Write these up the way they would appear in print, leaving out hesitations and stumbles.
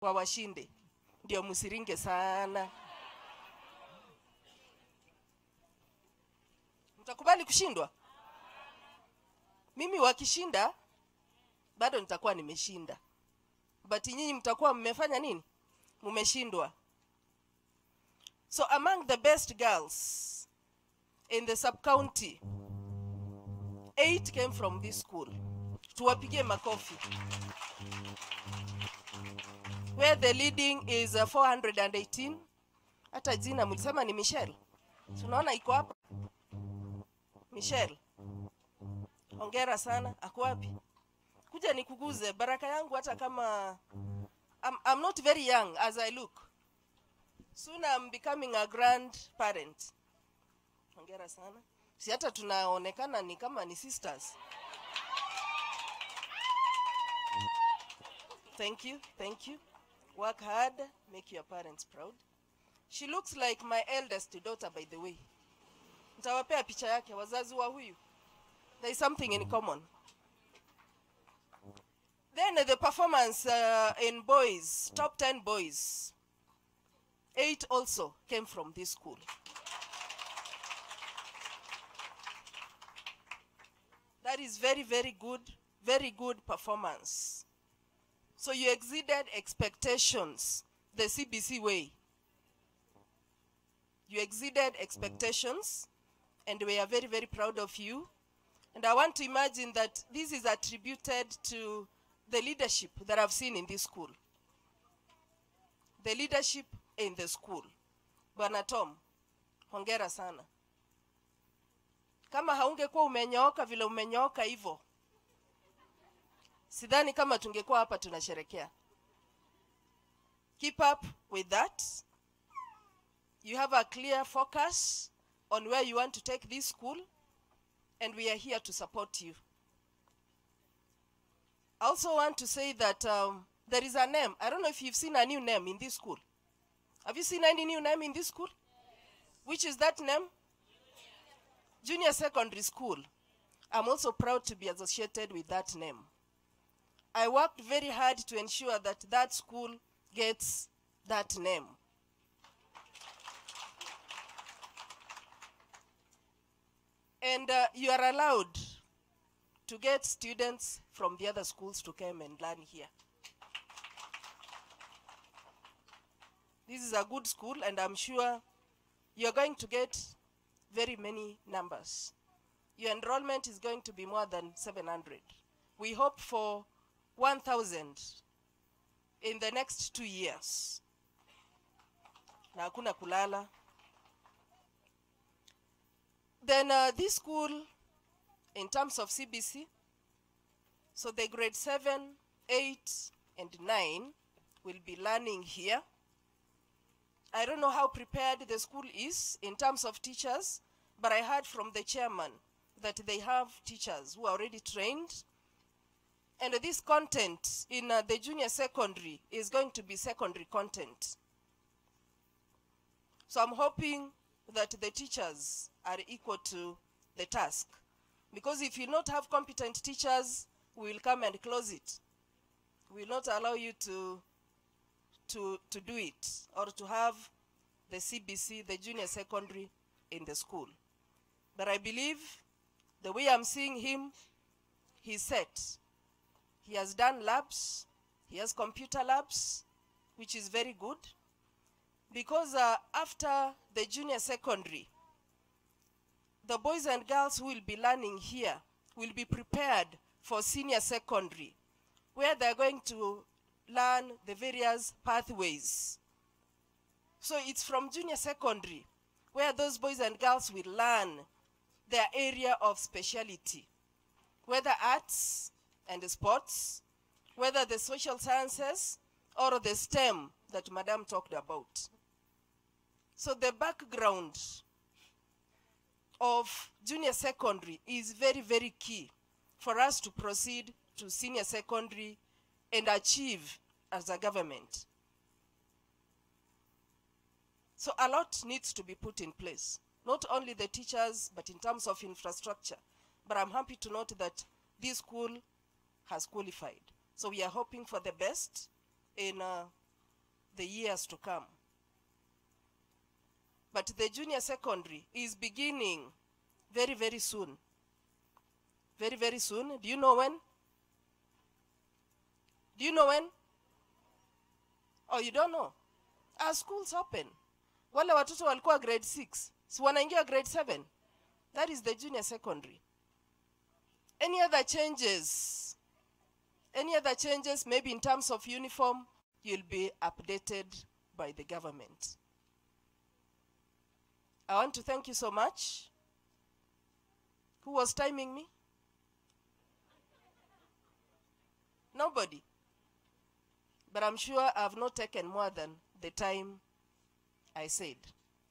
Wawashinde ndio musiringe sana. Mtakubali kushindwa? Mimi wakishinda bado nitakuwa nimeshinda, but nyinyi mtakuwa mmefanya nini? Mmeshindwa. So among the best girls in the sub county, 8 came from this school. Tuwapigie makofi. Where the leading is 418. Hata jina mlisema ni Michelle. Tunaona iko hapa. Michelle. Hongera sana. Ako wapi? Kuja nikuguze baraka yangu hata kama I'm not very young as I look. Soon I'm becoming a grandparent. Hongera sana. Si hata tunaonekana ni kama ni sisters. Thank you, thank you. Work hard, make your parents proud. She looks like my eldest daughter, by the way. Nitawapea picha yake, wazazi wa huyu. There is something in common. Then the performance in boys, top 10 boys, 8 also came from this school. That is very, very good, very good performance. So you exceeded expectations the CBC way. You exceeded expectations, and we are very, very proud of you. And I want to imagine that this is attributed to the leadership that I've seen in this school. The leadership in the school. Bwana Tom, hongera sana. Kama haungekuwa umenyooka vile umenyooka hivyo, sidhani kama tungekuwa hapa tunasherekea. Keep up with that. You have a clear focus on where you want to take this school, and we are here to support you. I also want to say that there is a name. I don't know if you've seen a new name in this school. Have you seen any new name in this school? Which is that name? Junior Secondary School. I'm also proud to be associated with that name. I worked very hard to ensure that that school gets that name. And you are allowed to get students from the other schools to come and learn here. This is a good school, and I'm sure you're going to get very many numbers. Your enrollment is going to be more than 700. We hope for 1,000 in the next 2 years. Na hakuna kulala. Then this school, in terms of CBC, so the grade 7, 8, and 9 will be learning here. I don't know how prepared the school is in terms of teachers, but I heard from the chairman that they have teachers who are already trained. And this content in the junior secondary is going to be secondary content. So I'm hoping that the teachers are equal to the task. Because if you not have competent teachers, we will come and close it. We will not allow you to do it or to have the CBC, the junior secondary, in the school. But I believe the way I'm seeing him, he's set. He has done labs, he has computer labs, which is very good. Because after the junior secondary, the boys and girls who will be learning here will be prepared for senior secondary, where they're going to learn the various pathways. So it's from junior secondary where those boys and girls will learn their area of speciality, whether arts and sports, whether the social sciences or the STEM that Madam talked about. So the background of junior secondary is very, very key for us to proceed to senior secondary and achieve as a government. So a lot needs to be put in place, not only the teachers, but in terms of infrastructure. But I'm happy to note that this school has qualified. So we are hoping for the best in the years to come. But the junior secondary is beginning very, very soon. Very, very soon. Do you know when? Do you know when? Oh, you don't know? Our schools open. Wale watoto walikuwa grade 6, si wanaingia grade 7. That is the junior secondary. Any other changes? Any other changes, maybe in terms of uniform, you'll be updated by the government. I want to thank you so much. Who was timing me? Nobody. But I'm sure I've not taken more than the time I said.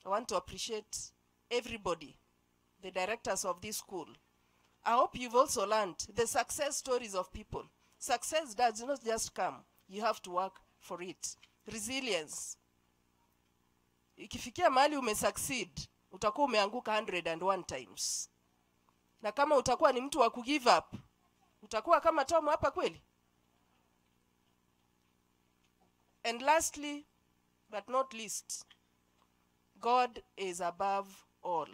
I want to appreciate everybody, the directors of this school. I hope you've also learned the success stories of people. Success does not just come, you have to work for it. Resilience. Ikifikia mahali umesucceed, utakuwa umeanguka 101 times. Na kama utakuwa ni mtu wa kugive up, utakuwa kama Tom hapa kweli? And lastly, but not least, God is above all.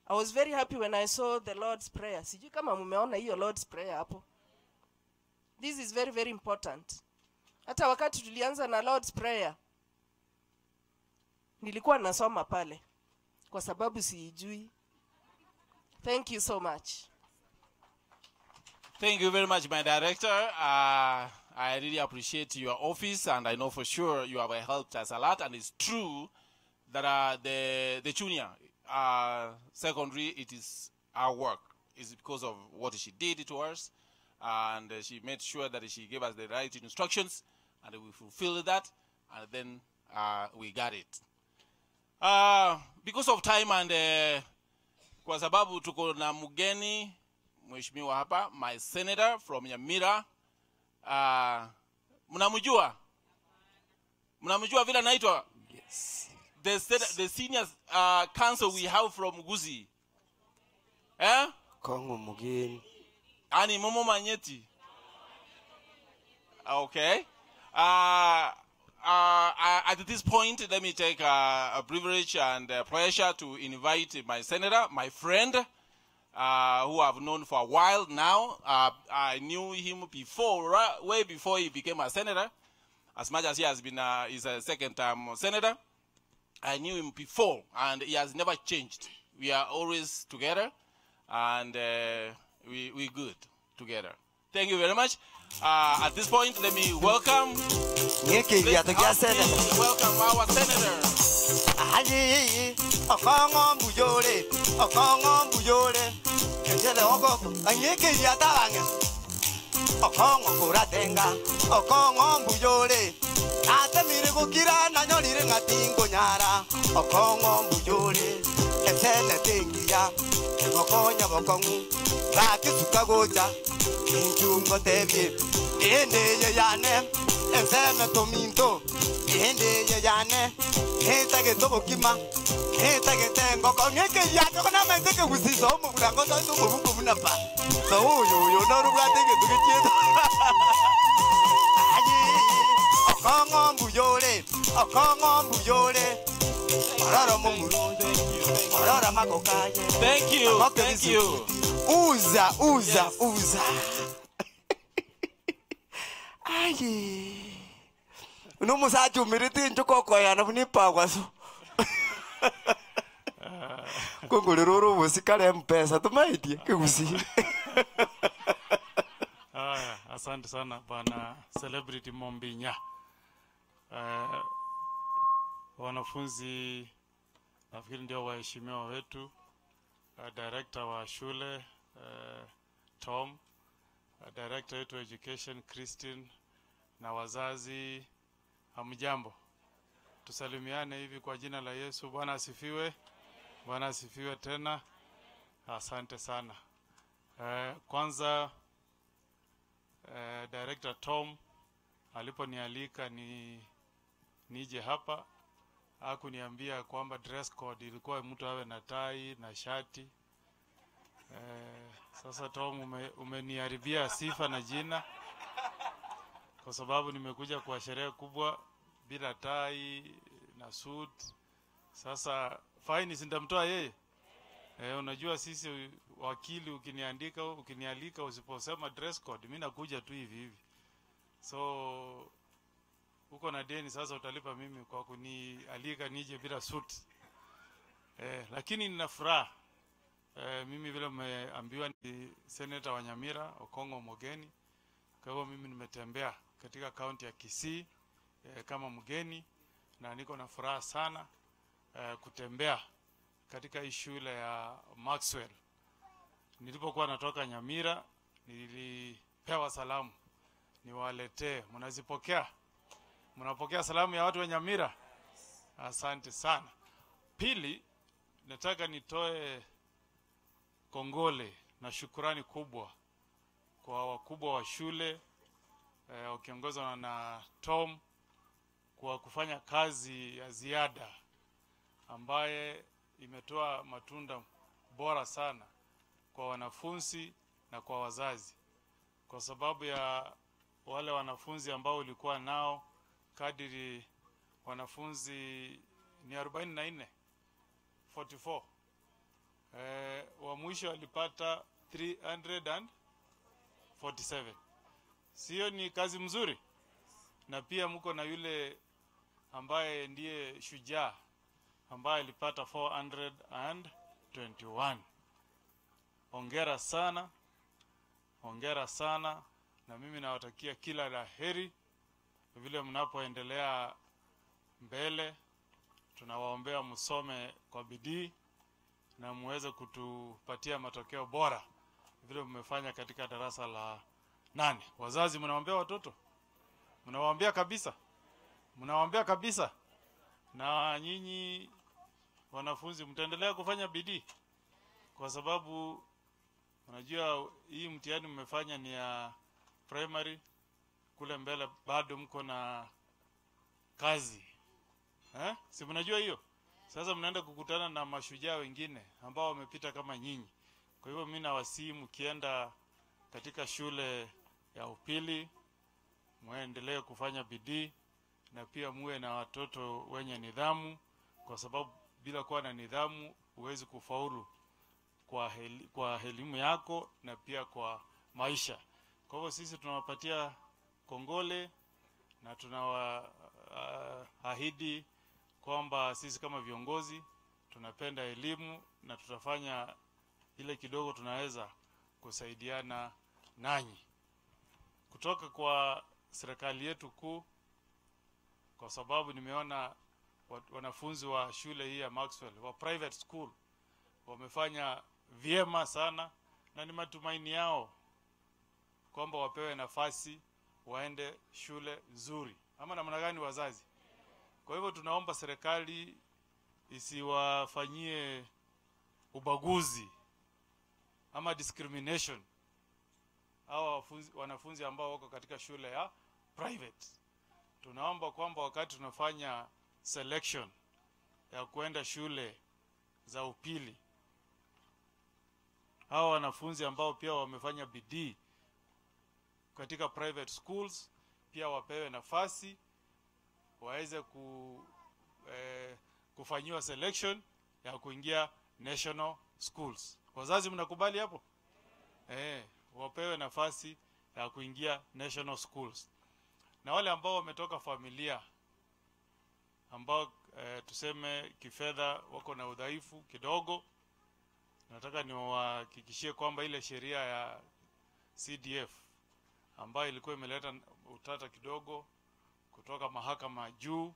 I was very happy when I saw the Lord's Prayer. Sijui kama mumeona hiyo Lord's Prayer hapo. This is very very important. Hata wakati tulianza na Lord's Prayer, nilikuwa nasoma pale kwa sababu siijui. Thank you so much. Thank you very much, my director. I really appreciate your office, and I know for sure you have helped us a lot. And it's true that the junior secondary, it is our work. It's because of what she did to us, and she made sure that she gave us the right instructions, and we fulfilled that, and then we got it. Because of time and kwa sababu tuko na mgeni mheshimiwa hapa, my senator from Nyamira. Mnamjua? Mnamjua vile anaitwa? Yes. The senior counsel we have from Gusii. Eh? Kongo mugeni. Ani Momo Manyeti. Okay. At this point, let me take a privilege and a pleasure to invite my senator, my friend, who I've known for a while now. I knew him before, way before he became a senator. As much as he has been, he's a second-term senator. I knew him before, and he has never changed. We are always together, and we good together. Thank you very much. At this point, let me welcome. Ngeke Please ya help senator. me welcome our senator. Ayi, okongo mbuyore, okongo mbuyore. Kejele ogoko, ngeke ya tabanga. Okongo kuratenga, okongo mbuyore. Atemire gukira na nyorire ngatingo nyara. Okongo mbuyore, esene tengia. Gokonya bokongu, bakisuka gocha. Inchungo tebie, ende ye yane. Esene tominto, ende ye yane. Eta tobokima, eta ngoko ngeke ya toko na mente ke gusiso mo burango to to mo bu na pa. So yo yo no ru bwate ke tuke Ayi, okongo mbuyore, okongo mbuyore. Ororo mo muru, ororo makokaye. Thank you, thank you. Uza, uza, Yes. uza. Ayi. No musacha umirite njokokoyana bunipagwa so. Kongorero oro obosikare mpesa tumaitie kigusi. Haya, asante sana bwana Celebrity Mombinya. Wanafunzi nafikiri ndio waheshimiwa wetu, director wa shule Tom, director wetu wa education Christine na wazazi, hamjambo? Tusalimiane hivi kwa jina la Yesu. Bwana asifiwe. Bwana asifiwe tena. Asante sana. Kwanza Director Tom aliponialika ni nije hapa hakuniambia kwamba dress code ilikuwa mtu awe na tai na shati. Sasa Tom umeniharibia sifa na jina kwa sababu nimekuja kwa sherehe kubwa. bila tai na suit. Sasa faini si nitamtoa yeye? Eh, unajua sisi wakili ukiniandika ukinialika usiposema dress code mimi nakuja tu hivi hivi. So uko na deni sasa, utalipa mimi kwa kunialika nije bila suit. Eh, lakini nina furaha eh, mimi vile mmeambiwa ni seneta wa Nyamira Okong'o Omogeni. Kwa hivyo mimi nimetembea katika kaunti ya Kisii eh, kama mgeni na niko na furaha sana eh, kutembea katika hii shule ya Maxwell. Nilipokuwa natoka Nyamira nilipewa salamu niwaletee. Mnazipokea? Mnapokea salamu ya watu wa Nyamira? Asante sana. Pili, nataka nitoe kongole na shukurani kubwa kwa wakubwa wa shule eh, wakiongozwa na Tom kwa kufanya kazi ya ziada ambaye imetoa matunda bora sana kwa wanafunzi na kwa wazazi, kwa sababu ya wale wanafunzi ambao ulikuwa nao, kadiri wanafunzi ni 44 44, eh, wa mwisho alipata 347. Sio ni kazi mzuri? Na pia mko na yule ambaye ndiye shujaa ambaye alipata 421. Hongera sana, hongera sana, na mimi nawatakia kila la heri vile mnapoendelea mbele. Tunawaombea msome kwa bidii na muweze kutupatia matokeo bora vile mmefanya katika darasa la nane. Wazazi, mnawaombea watoto? Mnawaombea kabisa? Mnawaombea kabisa? Na nyinyi wanafunzi mtaendelea kufanya bidii, kwa sababu unajua hii mtihani mmefanya ni ya primary, kule mbele bado mko na kazi eh? Si mnajua hiyo? Sasa mnaenda kukutana na mashujaa wengine ambao wamepita kama nyinyi. Kwa hivyo mimi nawasihi mkienda katika shule ya upili muendelee kufanya bidii na pia muwe na watoto wenye nidhamu, kwa sababu bila kuwa na nidhamu huwezi kufaulu kwa, heli, kwa elimu yako na pia kwa maisha. Kwa hivyo sisi tunawapatia kongole na tunawaahidi kwamba sisi kama viongozi tunapenda elimu na tutafanya ile kidogo tunaweza kusaidiana nanyi kutoka kwa serikali yetu kuu, kwa sababu nimeona wanafunzi wa shule hii ya Maxwell wa private school wamefanya vyema sana, na ni matumaini yao kwamba wapewe nafasi waende shule nzuri, ama namna gani wazazi? Kwa hivyo tunaomba serikali isiwafanyie ubaguzi ama discrimination hawa wanafunzi ambao wako katika shule ya private. Tunaomba kwamba wakati tunafanya selection ya kuenda shule za upili, hawa wanafunzi ambao pia wamefanya bidii katika private schools pia wapewe nafasi waweze ku, kufanyiwa selection ya kuingia national schools. Wazazi mnakubali hapo? Eh, wapewe nafasi ya kuingia national schools. Na wale ambao wametoka familia ambao tuseme kifedha wako na udhaifu kidogo, nataka niwahakikishie kwamba ile sheria ya CDF ambayo ilikuwa imeleta utata kidogo kutoka mahakama juu,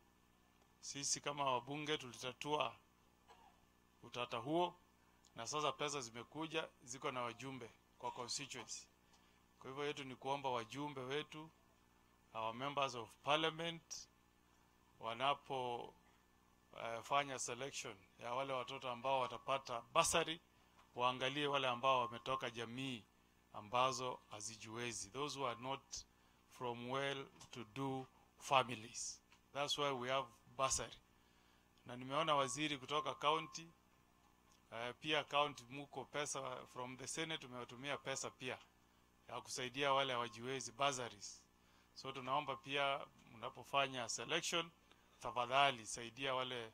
sisi kama wabunge tulitatua utata huo, na sasa pesa zimekuja ziko na wajumbe kwa constituency. Kwa hivyo yetu ni kuomba wajumbe wetu, our members of parliament, wanapo fanya selection ya wale watoto ambao watapata basari, waangalie wale ambao wametoka jamii ambazo hazijiwezi, those who are not from well to do families. That's why we have bursary. Na nimeona waziri kutoka county pia county muko pesa from the senate, tumewatumia pesa pia ya kusaidia wale hawajiwezi bursaries. So tunaomba pia mnapofanya selection Tafadhali saidia wale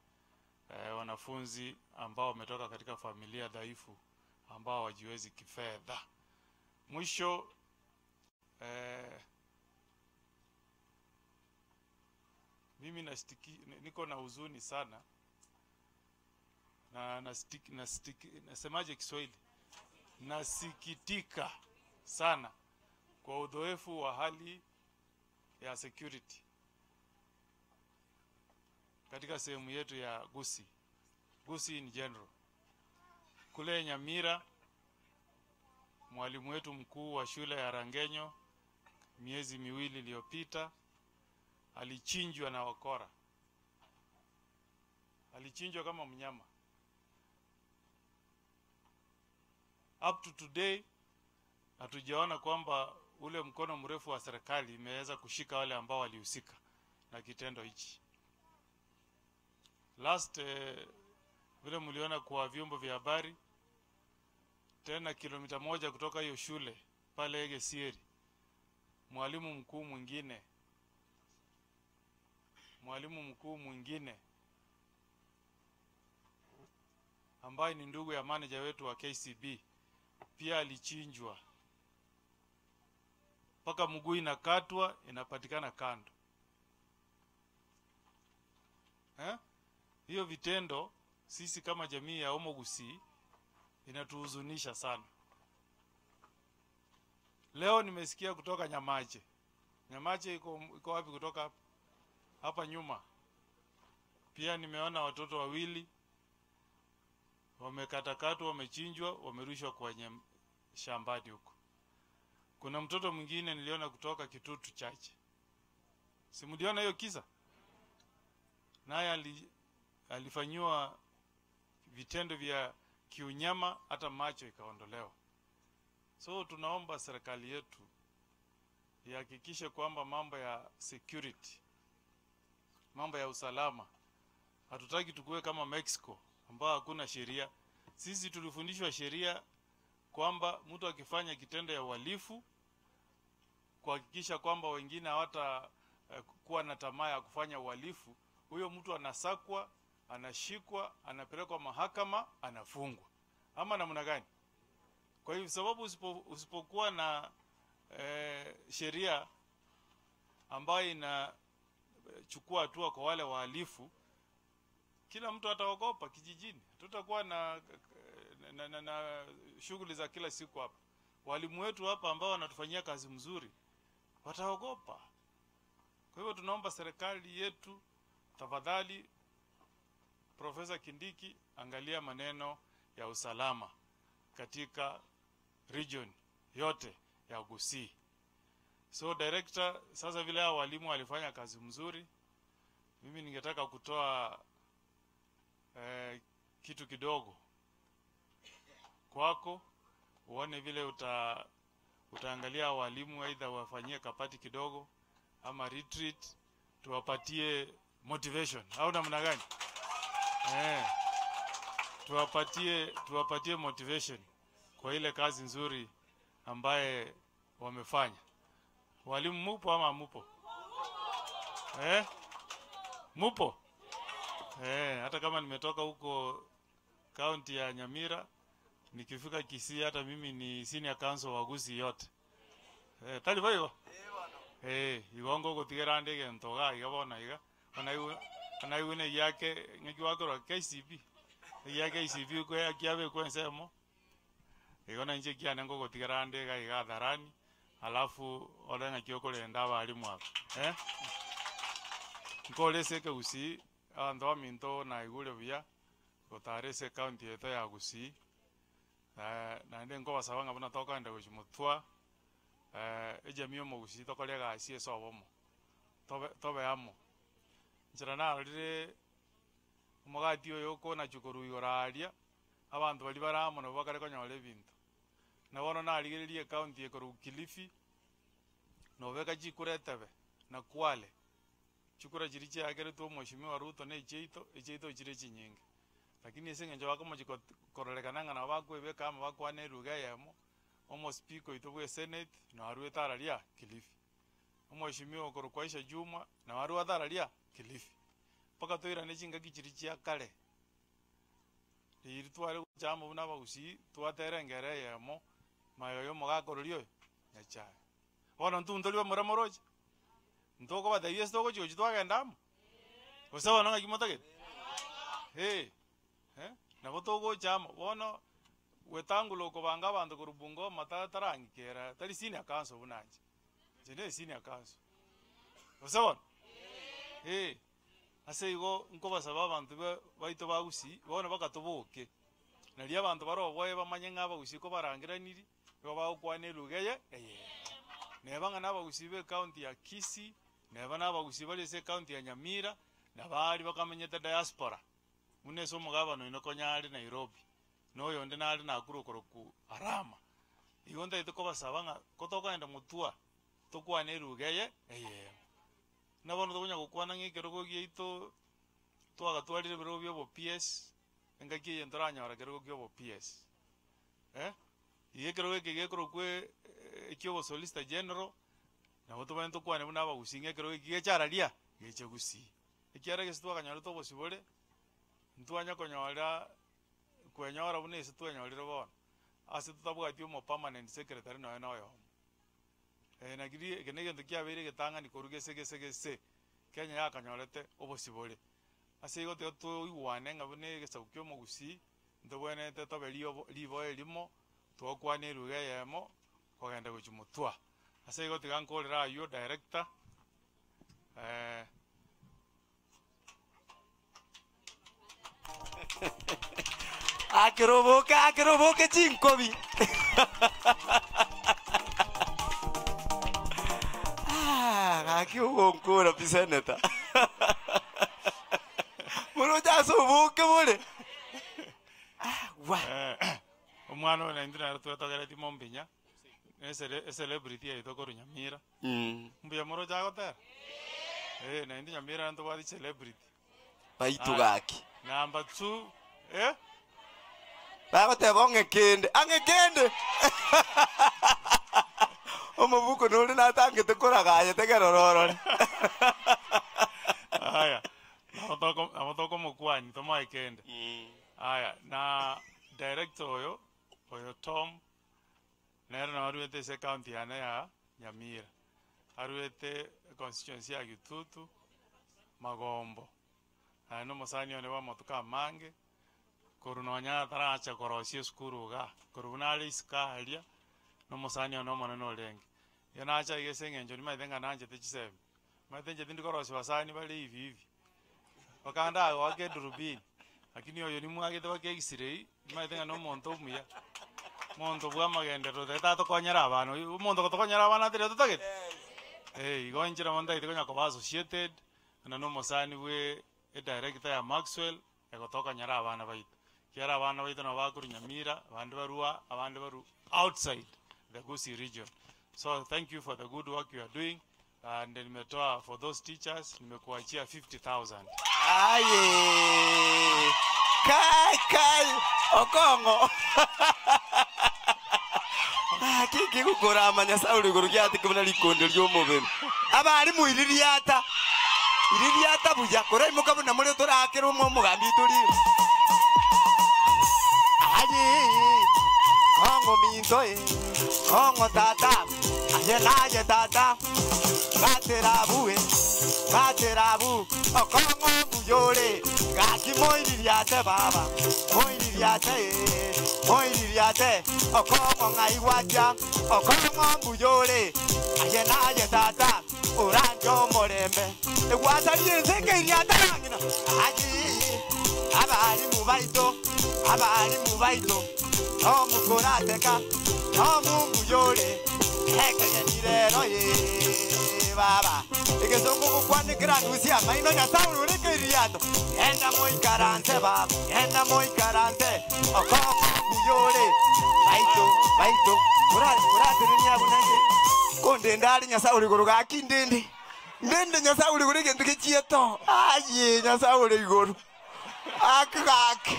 wanafunzi ambao wametoka katika familia dhaifu ambao hawajiwezi kifedha. Mwisho mimi niko na huzuni sana na nasemaje Kiswahili? Nasikitika sana kwa udhoefu wa hali ya security katika sehemu yetu ya Gusii, Gusii in general. Kule Nyamira, mwalimu wetu mkuu wa shule ya Rangenyo miezi miwili iliyopita alichinjwa na wakora, alichinjwa kama mnyama. Up to today hatujaona kwamba ule mkono mrefu wa serikali imeweza kushika wale ambao walihusika na kitendo hichi. Last vile mliona kwa vyombo vya habari, tena kilomita 1 kutoka hiyo shule pale Egesieri, mwalimu mkuu mwingine, mwalimu mkuu mwingine ambaye ni ndugu ya manager wetu wa KCB pia alichinjwa mpaka mguu inakatwa inapatikana kando. Hiyo vitendo sisi kama jamii ya Omogusii inatuhuzunisha sana. Leo nimesikia kutoka Nyamache. Nyamache iko wapi kutoka hapa? Hapa nyuma. Pia nimeona watoto wawili wamekatakatwa, wamechinjwa, wamerushwa kwenye shambani huko. Kuna mtoto mwingine niliona kutoka Kitutu Chache. Si mliona hiyo kisa? Naye alifanyiwa vitendo vya kiunyama, hata macho ikaondolewa. So tunaomba serikali yetu ihakikishe kwamba mambo ya security, mambo ya usalama, hatutaki tukue kama Mexico ambao hakuna sheria. Sisi tulifundishwa sheria kwamba mtu akifanya kitendo ya uhalifu, kuhakikisha kwamba wengine hawata kuwa na tamaa ya kufanya uhalifu, huyo mtu anasakwa, anashikwa, anapelekwa mahakama, anafungwa. Ama namna gani? Kwa hivyo sababu usipokuwa na sheria ambayo inachukua hatua kwa wale wahalifu, kila mtu ataogopa kijijini. Tutakuwa na shughuli za kila siku hapa. Walimu wetu hapa ambao wanatufanyia kazi mzuri wataogopa. Kwa hivyo tunaomba serikali yetu, tafadhali Profesa Kindiki, angalia maneno ya usalama katika region yote ya Gusii. So director, sasa vile hao walimu walifanya kazi mzuri, mimi ningetaka kutoa kitu kidogo kwako, uone vile utaangalia walimu, aidha wafanyie kapati kidogo ama retreat, tuwapatie motivation au namna gani? Tuwapatie motivation kwa ile kazi nzuri ambaye wamefanya. Walimu mupo ama mupo? Mupo? Hata kama nimetoka huko kaunti ya Nyamira, nikifika Kisii hata mimi ni senior counsel wa Gusii yote. Tali bayo? Igongo gotigera ndege ntoga iga bona iga. Ona iwe ne yake ngiwa kwa KCB. Ya KCB ko ya kiabe kwa nsemo. Igo na nje kia nengo gotigera ndege iga dharani. Alafu ore na kio kolenda balimu aba. Nkole seke Gusii ando minto na igure buya gotare se county yetu ya Gusii. Naende nkobasaba ng'a buna tokoenda gochia motwa, ejamii omogusii tokore egasi ase obomo, tobe amo. Nchera narorire omogati oyo okonachwa korwa igoro aria, abanto baria bare amo nabo bakare konyora ebinto. Na bono narigererie ecounty ekorwa Kilifi, nobeka chikura etebe na Kwale. Chikura chiria chiakeretwe omweshimiwa Ruto na echiaito, echiaito chire chinyinge. Lakini ase eng'encho bakomochi kororekana ng'a nabo bakoebeka amo bakwane eruga eyemo, omospeaker oito bwa esenate narwete araria Kilifi. Omweshimiwa okorokwa Aisha Jumwa narwete araria Kilifi. Mpaka toirane chingaki chiria chia kare, riria tware gocha amo buna abagusii, twatera engero eyemo, maega ya omogaka ororia oyo, Nyachae. Bono intwe ntori bamura moroche? Ntokobatebia ase togochi gochia twagenda amo? Gose bono ng'aki motagete? Eh, eh, nabo togocha amo, bono Wetangula okobanga abanto korwa Bungoma ta tarang'ikera tari senior council buna inche, inche ne senior council. Gose bono? Eh, ase igo nkobasaba abanto ba baito ba Gusii bono bakatoboke, nario abanto bare oboye bamanye ng'a abagusii kobarangeraniri, nigo bagokwana eluga eye eyemo. Neba ng'a na abagusii ba ecounty ya Kisii, neba na abagusii bare ase ecounty ya Nyamira, na baria bakamenyete diaspora, buna ase omogabana oino konya are Nairobi. na oyonde nare nakure okorokwa Arama. Igo ntagete kobasaba ng'a ko tokogenda motwa, tokwane eruga eye eyemo. Buna bono tokonya gokwana ng'a ekerogo giaito twagatwarire ebirogo bia obo PS, engaki eye ntoranyora kerogo kia obo PS, eh, igo ekerogo eke gekorokwa ekia obo solicitor general, nabo tobwenerete tokwane buna abagusii ng'a ekerogo eki geche araria, geche gusii. Ekiagera gese twakanyorete obosibore, ntwanya konyora kwenyora buna ase twenyorire bono, ase totabwati omo permanent secretary nonya na oyomo. Naki ri eke na egento kiabeire egetang'ani korwa gese gese gese, Kenya yakanyorete obosibore. Ase igo tiga toigwane ng'a buna egesaku kia omogusii, ntobwenerete tobe riobo riboa erimo, twakwane eruga eyemo, kogenda gochia motwa. Ase igo tiga nkorere aywo director. Akera oboke, akera oboke chinkobi. Ah, gaki ogonkora pi senator. Moroche ase oboke bore. Ah, wa. Omwana oyo naintwe nere twetogeretie mombinya, na esere ecelebrity yaito korwa Nyamira. Mbuya moroche agotera? Eh, naende Nyamira ntobwate celebrity. Baitu gaki. Number two, eh? Bagoteba ong'e kende, ang'e kende. Omobuko nore natangete koraga aye tegerera orore. Aya, nabo toko nabo tokomokwani tomoe kende. Aya, na director oyo, oyo Tom, Nere nao aruete ase ecounty yane ya Nyamira, aruete econstituency ya Gitutu, Magombo, naende na omosani one bwa amatuko amange, korwa nonya ataracha korosia esukuru igaa, korwa buna are isiko aria, na omosani one omonene orenge. Igo nacha iga ase eng'encho nimanyete ng'a nanchete chisemi, omanyete inche tindi korosia basani bare hivi hivi, mpaka ndagoake edurubini, lakini oyo nimwagete mpaka x-ray, nimanyete ng'a na omonto omuya, omonto bwa amagenderero tari tatokonyera abana, oyo omonto ogotokonyera abana tari ototagete? Eh, igo inche nabo ntagete konya koba associated, buna na omosani bwa edirector ya Maxwell, egotokonyera abana baito. Ekiagera abana baito nabo bakorwa Nyamira, abande barwa abande barwa outside the Gusii region. So thank you for the good work you are doing. And nimetoa for those teachers nimekuachia 50,000. Aye. Kai kai okong'o. Ah, kiki gukorama Nyasaye ore igoro giateke buna rikonde ri'omobere. Abarimu iririata. Iririata buya koraimoka buna more torakere omwe omogambi oito rire. Aye. Kong'o minto eh. Kong'o tata. Aye naye tata, batera abwo e, batera abwo, okong'o mbuya ore, gaki moiririate baba, moiririate e, moiririate, okong'o ng'ai gwacha, okong'o mbuya ore, aye naye tata, oranche omorembe, egwasaria ense ekeiriata ya ng'ina, aye, abalimu baito, abalimu baito. Nomokorateka, nomombuya ore ekegeni rero ee baba. Egesongo gokwana ekeranusia amaino Nyasae orore ekeiriato. Genda moikaranse baba, genda moikaranse, okong'o mbuya ore. Baito, baito, koratenenia abwo nainche. Kondende are Nyasae ore igoro gaki ndende. Ndende Nyasae ore igoro egento gechieto. Aye Nyasae ore igoro. Gaki gaki.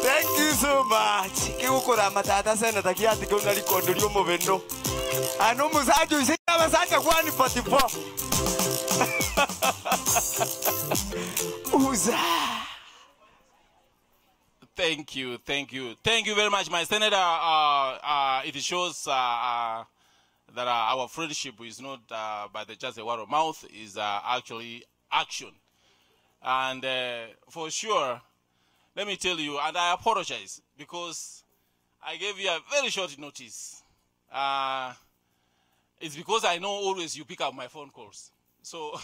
Thank you so much. Kigukorama tata senator kiatike buna rikondo ri'omobeno. Ano omosacha oise. Abasacha 144. Uza. Thank you, thank you. Thank you very much, my senator. It shows that our friendship is not by the just a word of mouth, is actually action. And for sure, let me tell you, and I apologize because I gave you a very short notice. It's because I know always you pick up my phone calls. So,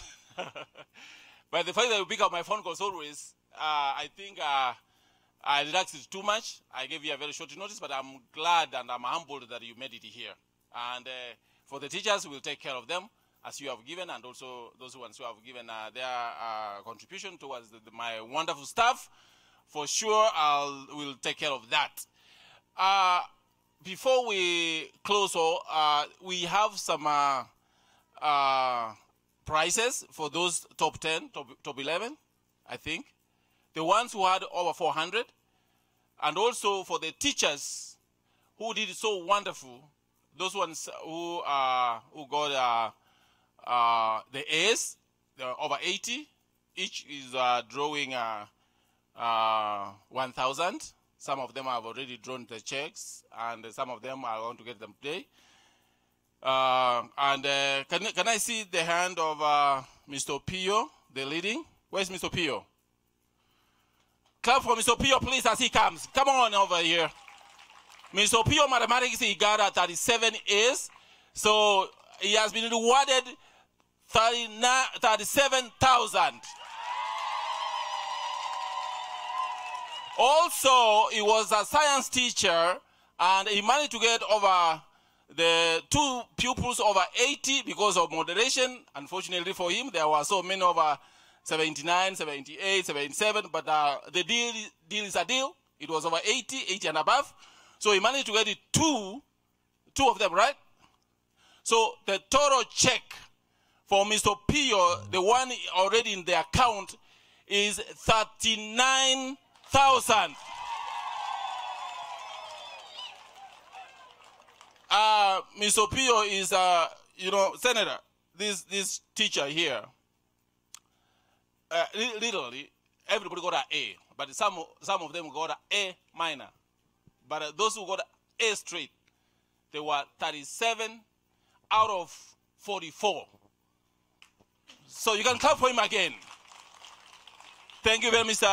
by the fact that you pick up my phone calls always, I think I relaxed it too much. I gave you a very short notice, but I'm glad and I'm humbled that you made it here. And for the teachers, we'll take care of them as you have given, and also those ones who have given their contribution towards my wonderful staff. For sure, I will take care of that. Before we close, we have some prizes for those top 10, top 11, I think. The ones who had over 400, and also for the teachers who did so wonderful, those ones who got the A's, they're over 80, each is drawing 1,000. Some of them have already drawn the checks, and some of them are going to get them today. And can I see the hand of Mr. Pio, the leading? Where's Mr. Pio? Clap for Mr. Pio, please, as he comes. Come on over here. Mr. Pio Mathematics, he got a 37 A's. So he has been rewarded 37,000. Also, he was a science teacher, and he managed to get over the two pupils over 80 because of moderation. Unfortunately for him, there were so many over 79, 78, 77, but the deal is a deal. It was over 80, 80 and above. So he managed to get it two of them, right? So the total check for Mr. Pio, the one already in the account, is 39,000. Mr. Pio is, Senator, this teacher here, literally, everybody got an A, but some of them got an A minor. But those who got A straight, they were 37 out of 44. So you can clap for him again. Thank you very much, Mr.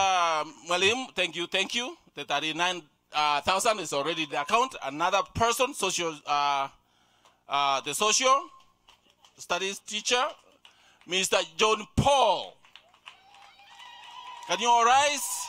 Mwalim. Thank you, thank you. The 39,000 is already in the account. Another person, the social studies teacher, Mr. John Paul. Can you all rise?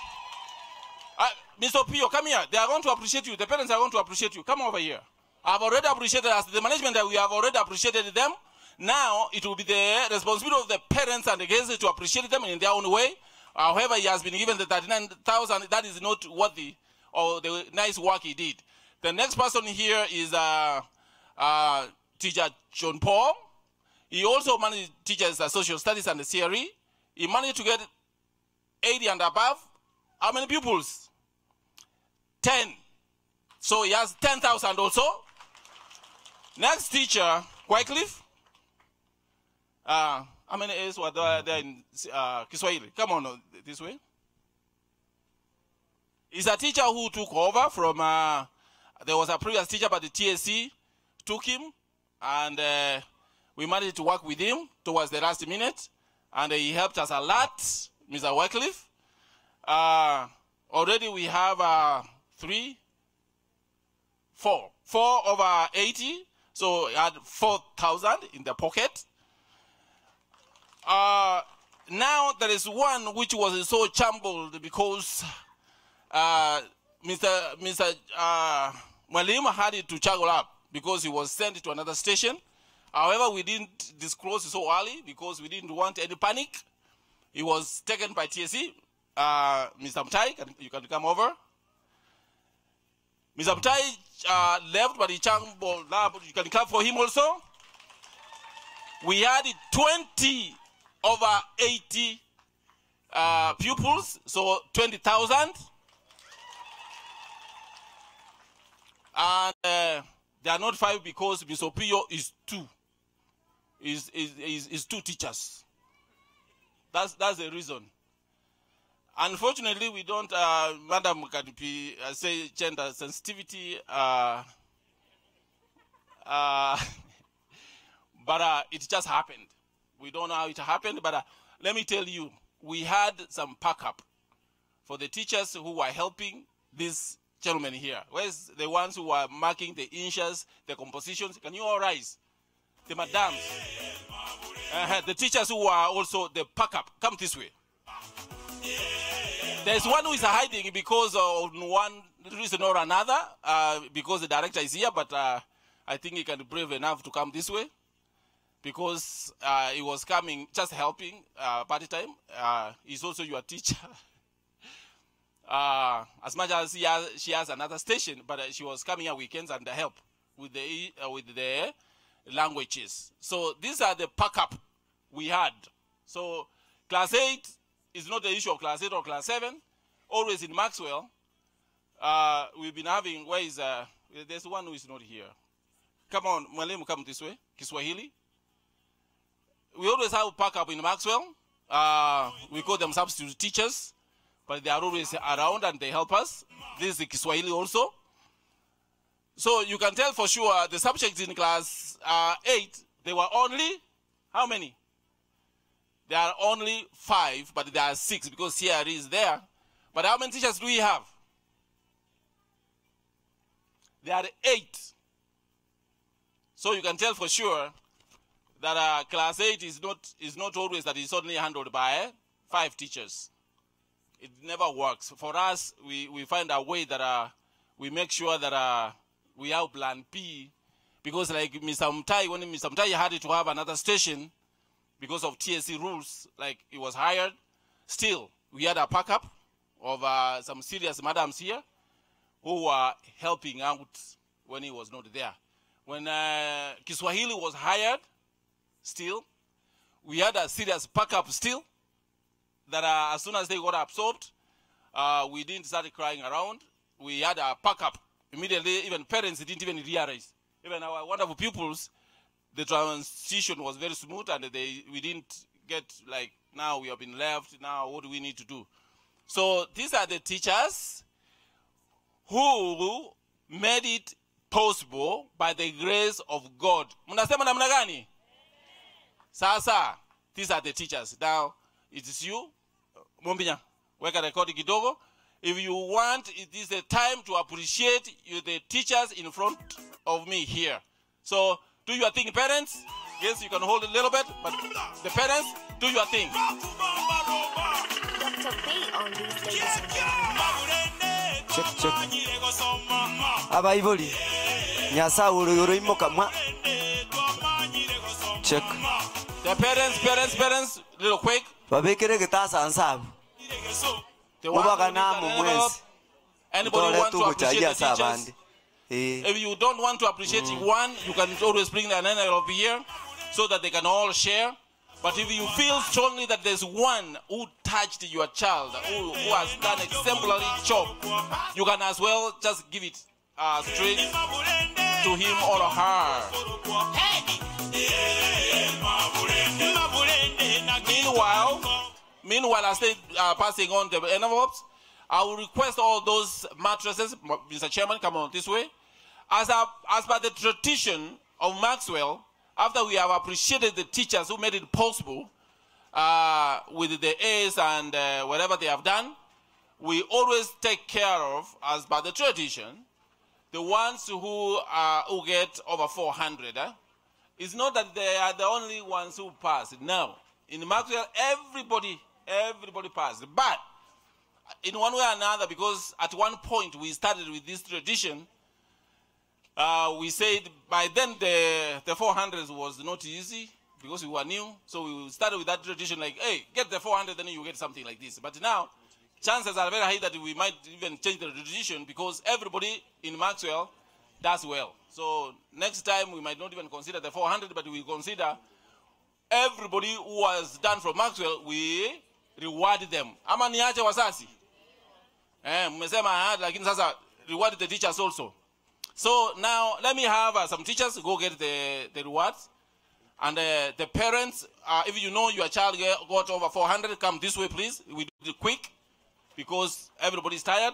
Mr. Pio, come here. They are going to appreciate you. The parents are going to appreciate you. Come over here. I've already appreciated, as the management, that we have already appreciated them. Now, it will be the responsibility of the parents and the guests to appreciate them in their own way. However, he has been given the 39,000. That is not worthy of the nice work he did. The next person here is teacher John Paul. He also managed teaches social studies and the CRE. He managed to get 80 and above. How many pupils? 10. So he has 10,000 also. Next teacher, Wycliffe. How many A's were there in Kiswahili? Come on this way. He's a teacher who took over from, there was a previous teacher, but the TSC took him, and we managed to work with him towards the last minute, and he helped us a lot, Mr. Wycliffe. Already we have 4 over 80, so he had 4,000 in the pocket. Now there is one which was so jumbled because Mr. Mwalim had it to juggle up because he was sent to another station. However, we didn't disclose so early because we didn't want any panic. He was taken by TSC. Mr. Mtai, you can come over. Mr. Mtai left, but he jumbled up. You can clap for him also. We had 20 over 80 pupils, so 20,000. And they are not 5 because Mr. Pio is 2. is two teachers. That's the reason. Unfortunately, we don't, Madam can be, say gender sensitivity, but it just happened. We don't know how it happened, but let me tell you, we had some pack-up for the teachers who were helping this gentleman here. Where's the ones who were marking the inches, the compositions? Can you all rise? The madams. The teachers who are also the pack-up. Come this way. There's one who is hiding because of one reason or another, because the director is here, but I think he can be brave enough to come this way because he was coming, just helping party time. He's also your teacher. As much as she has another station, but she was coming here weekends and help with the languages. So these are the pack-up we had. So class 8 is not the issue of class 8 or class 7. Always in Maxwell, we've been having, where is, there's one who is not here. Come on, Mwalimu, come this way, Kiswahili. We always have pack-up in Maxwell. We call them substitute teachers, but they are always around and they help us. This is Kiswahili also. So you can tell for sure the subjects in class 8, they were only, how many? There are only 5, but there are 6 because CRE is there. But how many teachers do we have? There are 8. So you can tell for sure that class 8 is not always that it's only handled by 5 teachers. It never works. For us, we find a way that we make sure that we have plan B, because like Mr. Mutai, when Mr. Mutai had to have another station because of TSC rules, like he was hired, still we had a pack-up of some serious madams here who were helping out when he was not there. When Kiswahili was hired, still, we had a serious pack-up still, that as soon as they got absorbed, we didn't start crying around. We had a pack-up. Immediately, even parents didn't even realize. Even our wonderful pupils, the transition was very smooth, and we didn't get like, now we have been left, now what do we need to do? So these are the teachers who made it possible by the grace of God. Mnasema namna gani? Sasa, these are the teachers. Now, it is you. Mombinya, weka rekodi kidogo. If you want, it is a time to appreciate you, the teachers in front of me here. So, do your thing, parents. Yes, you can hold it a little bit, but the parents, do your thing. Dr. B on these ladies and gentlemen. Check, check. Abaiboli. Nyasa uru yuru imoka mwa. Check. The parents, parents, parents, little quick. Babekere gitasa ansabu. The one Ubaka who na needs an mumwezi. envelope. Anybody Utole want to tu appreciate kuchagia the teachers? sabandi. If you don't want to appreciate one, you can always bring an envelope here so that they can all share. But if you feel strongly that there's one who touched your child, who has done exemplary job, you can as well just give it straight to him or her. Meanwhile, as they are passing on the envelopes, I will request all those mattresses, Mr. Chairman, come on this way. As per the tradition of Maxwell, after we have appreciated the teachers who made it possible with the A's and whatever they have done, we always take care of, as per the tradition, the ones who get over 400. It's not that they are the only ones who pass. No. In Maxwell, everybody passed. But in one way or another, because at one point we started with this tradition, we said by then the 400s was not easy because we were new. So we started with that tradition like, hey, get the 400, then you get something like this. But now, chances are very high that we might even change the tradition because everybody in Maxwell does well. So next time we might not even consider the 400, but we consider everybody who was done from Maxwell, we reward them. Ama niache wasasi? Mmesema, lakini sasa reward the teachers also. So now let me have some teachers go get the rewards. And the parents, if you know your child got over 400, come this way, please. We do it quick because everybody's tired.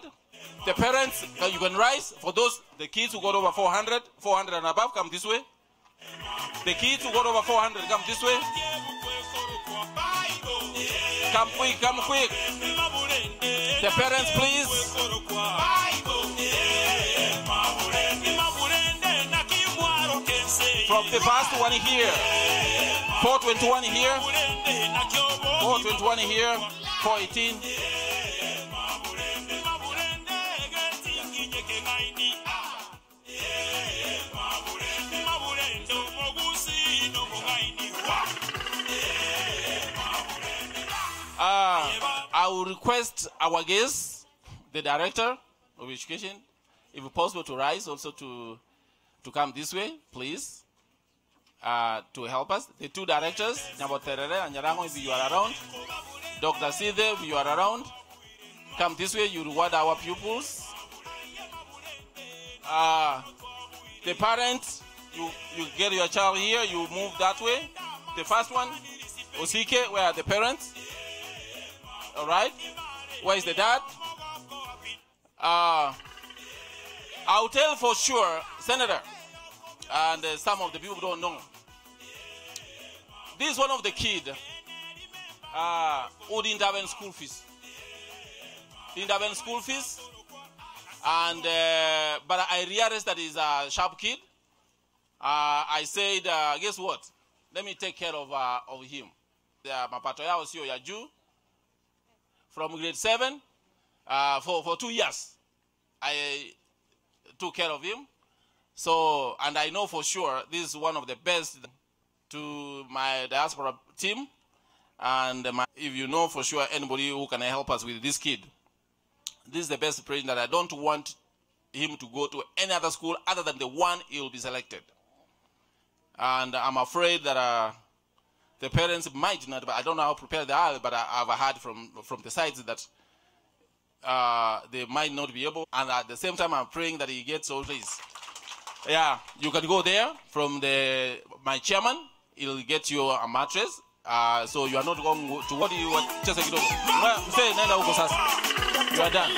The parents, you can rise. For those, the kids who got over 400, 400 and above, come this way. The kids who got over 400, come this way. Come quick, come quick. The parents, please. From the first one here, 421 here, 421 here, 418. I will request our guest, the director of education, if possible to rise also to come this way, please, to help us. The two directors, Nyaboterere and Nyarango, if you are around. Dr. Sithe, if you are around, come this way, you reward our pupils. The parents, you get your child here, you move that way. The first one, Osike, where are the parents? All right. Where is the dad? I'll tell for sure, Senator, and some of the people don't know. This is one of the kids who didn't have any school fees. Didn't have any school fees. But I realized that he's a sharp kid. I said, guess what? Let me take care of him. The mapato yao sio ya juu. From grade 7, for 2 years, I took care of him. And I know for sure this is one of the best to my diaspora team. And if you know for sure anybody who can help us with this kid, this is the best president that I don't want him to go to any other school other than the one he will be selected. And I'm afraid that the parents might not, but I don't know how prepared they are, but I've heard from the sides that they might not be able. And at the same time, I'm praying that he gets all this. Yeah, you can go there from my chairman. He'll get you a mattress. So you are not going to what do you want? Just like you are done.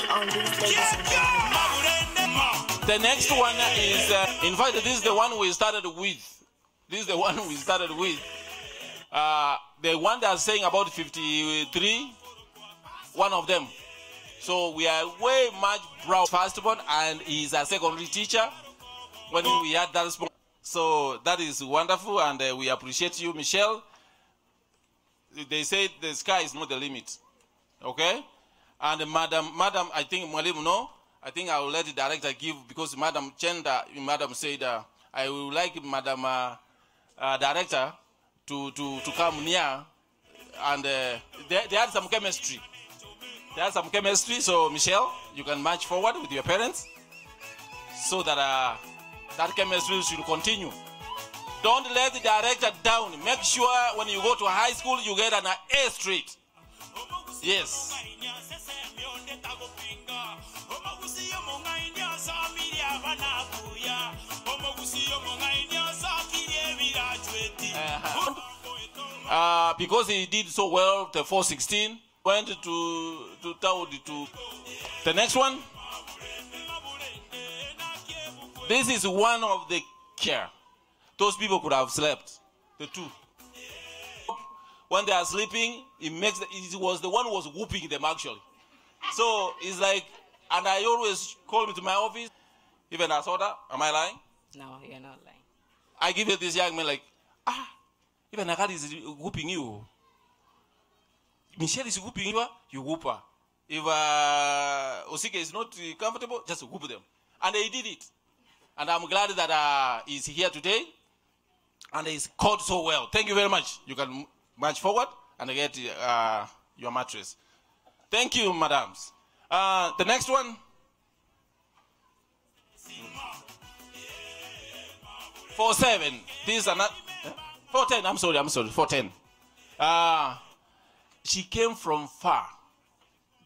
The next one is, in fact, this is the one we started with. This is the one we started with. The one that's saying about 53, one of them. So we are way much proud. Firstborn, and he's a secondary teacher when we had that small. So that is wonderful, and we appreciate you, Michelle. They say the sky is not the limit, okay? And Madam, I think Mwalimu, no, I think I will let the director give, because Madam Chenda, Madam said, I would like Madam Director to come near, and they had some chemistry. They had some chemistry, so Michelle, you can march forward with your parents so that that chemistry should continue. Don't let the director down. Make sure when you go to high school, you get an A straight. Yes. Because he did so well, the 416 went to Taudi to the next one. This is one of the care. Those people could have slept. The two. When they are sleeping, it was the one who was whooping them actually. So it's like, and I always call him to my office. Even I saw that. Am I lying? No, you're not lying. I give it this young man like, even Akali is whooping you. Michelle is whooping you, you whoop her. If Osike is not comfortable, just whoop them. And they did it. And I'm glad that he's here today. And he's caught so well. Thank you very much. You can march forward and get your mattress. Thank you, madams. The next one. 4-7. These are not... 4-10, I'm sorry, 4-10. She came from far.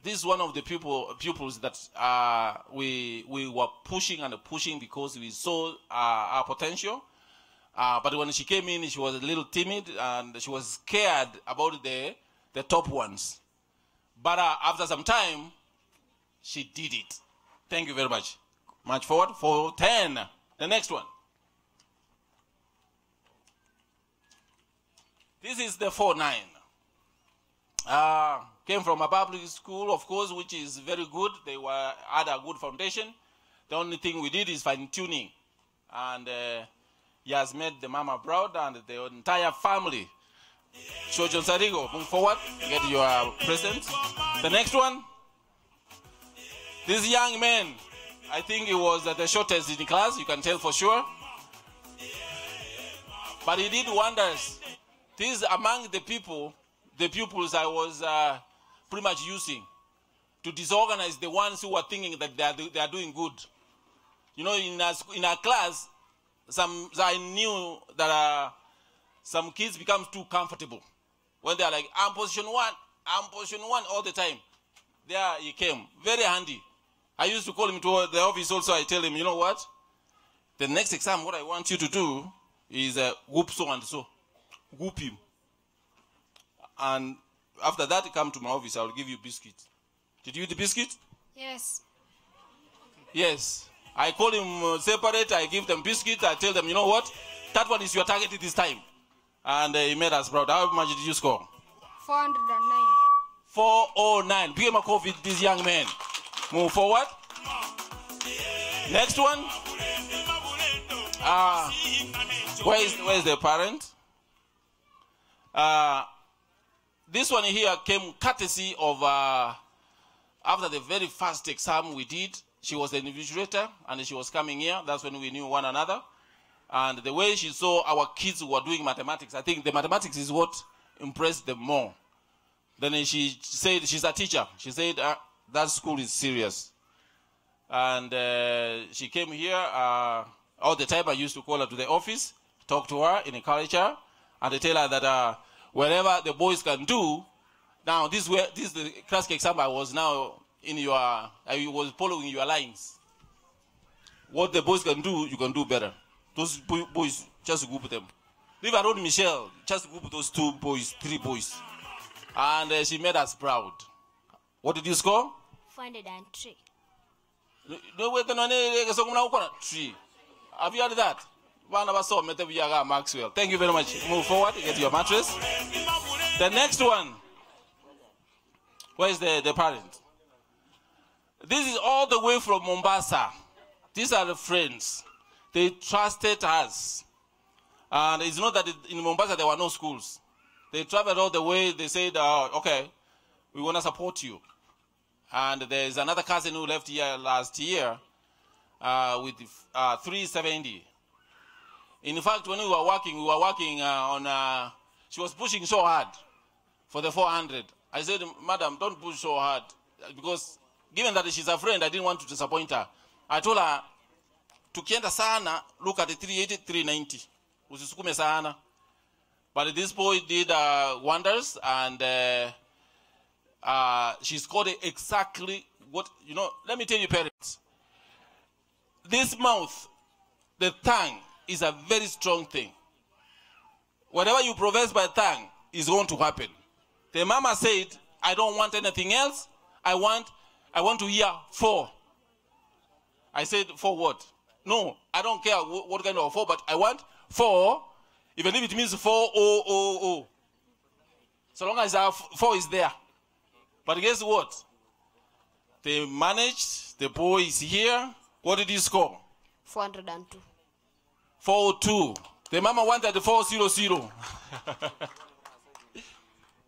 This is one of the pupils that we were pushing and pushing because we saw our potential. But when she came in, she was a little timid and she was scared about the, the top ones. But after some time, she did it. Thank you very much. March forward for 10. The next one. This is the 4 9. Came from a public school, of course, which is very good. They were had a good foundation. The only thing we did is fine tuning. And he has made the mama proud and the entire family. Shojo Sarigo, move forward, get your present. The next one. This young man, I think he was the shortest in the class, you can tell for sure. But he did wonders. This among the people, the pupils I was pretty much using to disorganize the ones who were thinking that they are doing good. You know, in our class, some I knew that some kids become too comfortable. When they are like, I'm position one, I'm position one all the time. There he came, very handy. I used to call him to the office also. I tell him, you know what? The next exam, what I want you to do is whoop so and so. Whoop him. And after that, come to my office. I will give you biscuits. Did you eat the biscuit? Yes. Yes. I call him separate. I give them biscuits. I tell them, you know what? That one is your target this time. And he made us proud. How much did you score? 409. 409. Give him a coffee, this young man. Move forward. Next one. Where is the parent? This one here came courtesy of after the very first exam we did. She was an invigilator and she was coming here. That's when we knew one another. And the way she saw our kids who were doing mathematics, I think the mathematics is what impressed them more. Then she said, she's a teacher. She said, that school is serious. And she came here. All the time I used to call her to the office, talk to her, encourage her, and tell her that wherever the boys can do, now this, where, this is the classic exam I was now in your, I was following your lines. What the boys can do, you can do better. Those boys, just group them. Leave alone Michelle, just group those 2 boys, 3 boys. And she made us proud. What did you score? 403. No, wait, no, no, no, no, no, no, 3. Have you heard that? One of us saw Maxwell. Thank you very much. Move forward, get your mattress. The next one. Where is the parent? This is all the way from Mombasa. These are the friends. They trusted us. And it's not that in Mombasa there were no schools. They traveled all the way. They said, okay, we want to support you. And there's another cousin who left here last year with 370. In fact, when we were working, we were working on, she was pushing so hard for the 400. I said, madam, don't push so hard. Because given that she's a friend, I didn't want to disappoint her. I told her, tukienda sana, look at the 380, 390. Usisukume sana. But this boy did wonders, and she scored exactly what, you know, let me tell you, parents. This mouth, the tongue, is a very strong thing. Whatever you profess by tongue is going to happen. The mama said, I don't want anything else. I want to hear 4. I said, 4 what? No, I don't care what kind of 4, but I want 4, even if it means 4, oh, oh, oh. So long as our 4 is there. But guess what? They managed. The boy is here. What did he score? 402. 402. The mama wanted 400.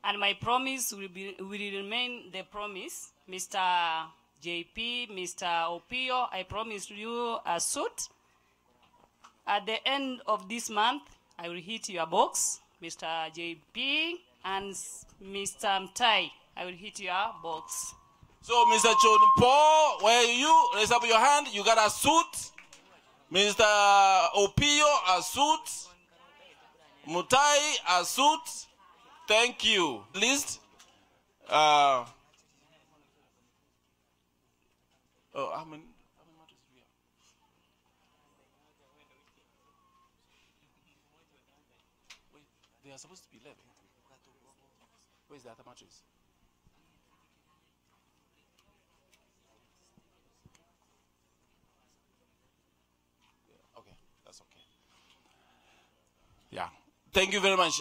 And my promise will remain the promise. Mr. JP, Mr. Opio, I promised you a suit. At the end of this month, I will hit your box, Mr. JP and Mr. Mtai. I will hit your box. So, Mr. John Paul, where are you? Raise up your hand. You got a suit. Mr. Opio, a suit. Mutai, a suit. Thank you. List. Oh, how many? How many mattresses do we have? They are supposed to be 11. Where's the other mattress? Yeah, okay, that's okay. Yeah. Thank you very much.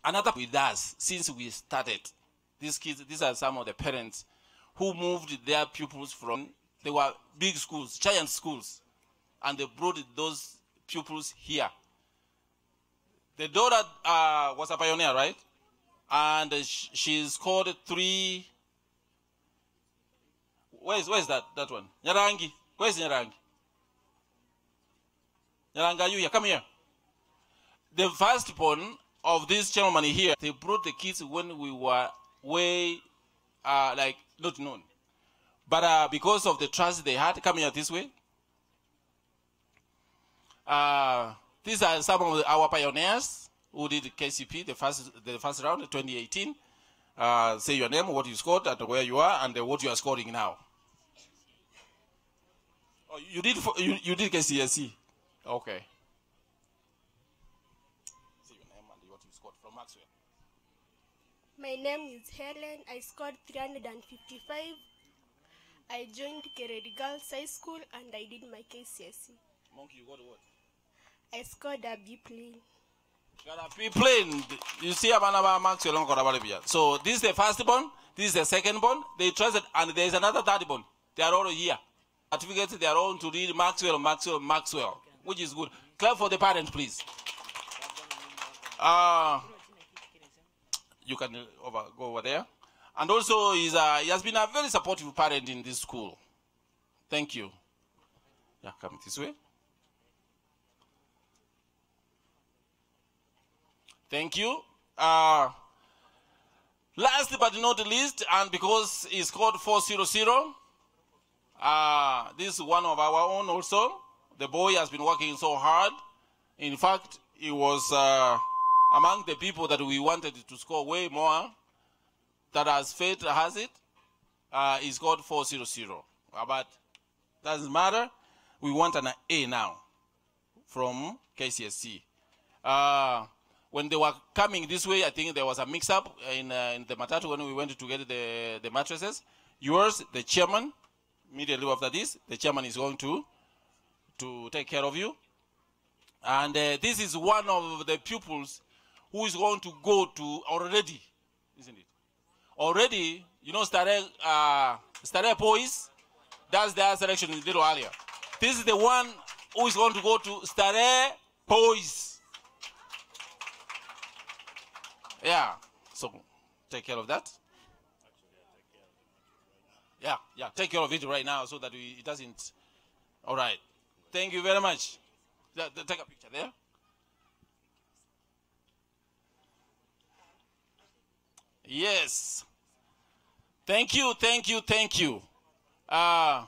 Another with us since we started. These kids, these are some of the parents who moved their pupils from, they were big schools, giant schools, and they brought those pupils here. The daughter was a pioneer, right? And she scored 3. Where is that one? Nyarangi. Where is Nyarangi? Nyarangi, are you here? Come here. The firstborn of this gentleman here, they brought the kids when we were way, not known. But because of the trust they had, come here this way. These are some of our pioneers who did KCP, the first round, 2018. Say your name, what you scored, and where you are, and what you are scoring now. Oh, you did KCSE. Okay. Say your name and what you scored from Maxwell. My name is Helen. I scored 355. I joined Kereri Girls High School and I did my KCSE. Monkey, you got what? I scored a B plane. Got a B plane. You see, Abana Maxwell. So this is the first born. This is the second born. They trusted, and there is another third born. They are all here. Certificates, they are all to read Maxwell, Maxwell, Maxwell, which is good. Clap for the parents, please. You can go over there. And also, he has been a very supportive parent in this school. Thank you. Yeah, come this way. Thank you. Last but not least, and because it's called 400, this is one of our own also. The boy has been working so hard. In fact, he was among the people that we wanted to score way more. That as fate has it, is called 400. But doesn't matter. We want an A now from KCSE. When they were coming this way, I think there was a mix-up in the matatu when we went to get the mattresses. Yours, the chairman, immediately after this, the chairman is going to take care of you. And this is one of the pupils who is going to go to already, isn't it? Already, you know, Starehe Boys does their selection a little earlier. This is the one who is going to go to Starehe Boys. Yeah, so take care of that. Yeah, yeah, take care of it right now so that it doesn't. All right. Thank you very much. Take a picture there. Yes. Thank you, thank you, thank you. I'll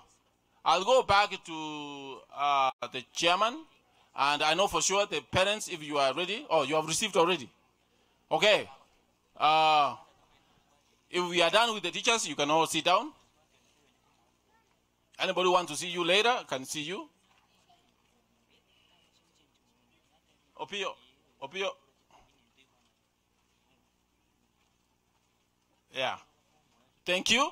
go back to the chairman, and I know for sure the parents, if you are ready. Oh, you have received already. Okay. If we are done with the teachers, you can all sit down. Anybody want to see you later, can see you. Opio, Opio. Yeah. Thank you.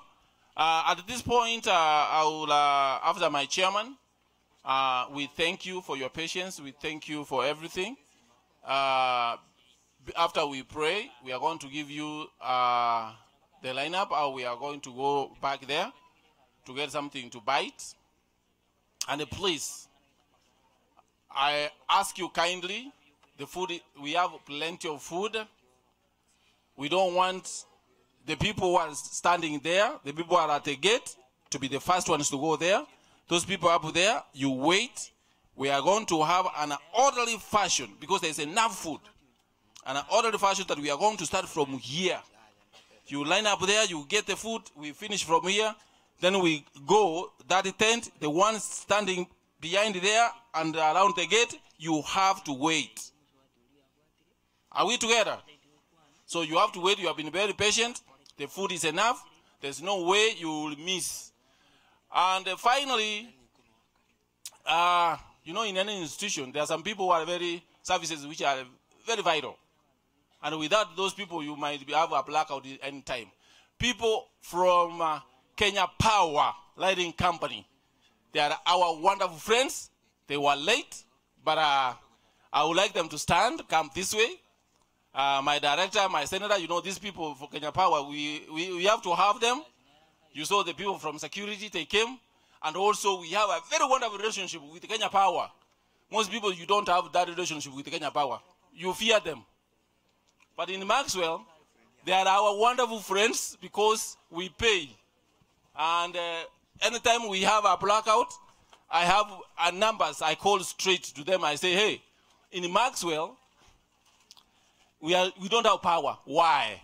At this point, I will, after my chairman, we thank you for your patience. We thank you for everything. After we pray, we are going to give you the lineup, or we are going to go back there to get something to bite. And please, I ask you kindly, the food, we have plenty of food. We don't want the people who are standing there, the people who are at the gate, to be the first ones to go there. Those people up there, you wait. We are going to have an orderly fashion because there's enough food. An orderly fashion that we are going to start from here. You line up there, you get the food, we finish from here. Then we go, that tent, the ones standing behind there and around the gate, you have to wait. Are we together? So you have to wait. You have been very patient. The food is enough. There's no way you will miss. And finally, in any institution, there are some people who are very, services which are very vital. And without those people, you might be, have a blackout at any time. People from uh, Kenya Power Lighting Company, they are our wonderful friends. They were late, but uh, I would like them to stand, come this way. Uh, my director, my senator, you know, these people for Kenya Power, we, we, we have to have them. You saw the people from security, they came. And also, we have a very wonderful relationship with Kenya Power. Most people, you don't have that relationship with Kenya Power. You fear them. But in Maxwell, they are our wonderful friends because we pay. And uh, anytime we have a blackout, I have uh, numbers. I call straight to them. I say, hey, in Maxwell, we, are, we don't have power. Why?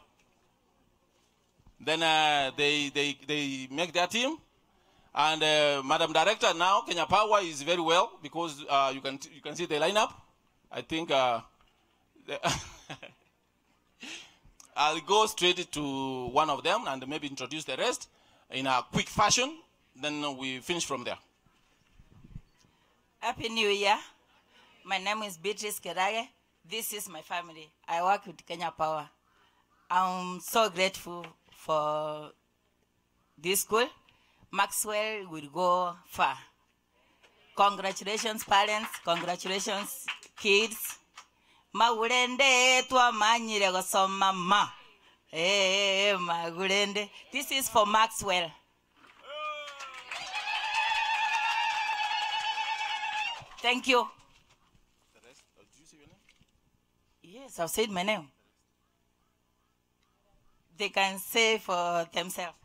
Then uh, they, they, they make their team. And uh, Madam Director, now Kenya Power is very well because uh, you, can, you can see the lineup. I think uh, the I'll go straight to one of them and maybe introduce the rest in a quick fashion. Then we finish from there. Happy New Year. My name is Beatrice Kerage. This is my family. I work with Kenya Power. I'm so grateful for this school. Maxwell will go far. Congratulations, parents. Congratulations, kids. Magurende twamanyire gosoma ma. Eh, magurende. This is for Maxwell. Thank you. Yes, I've said my name. They can say for themselves.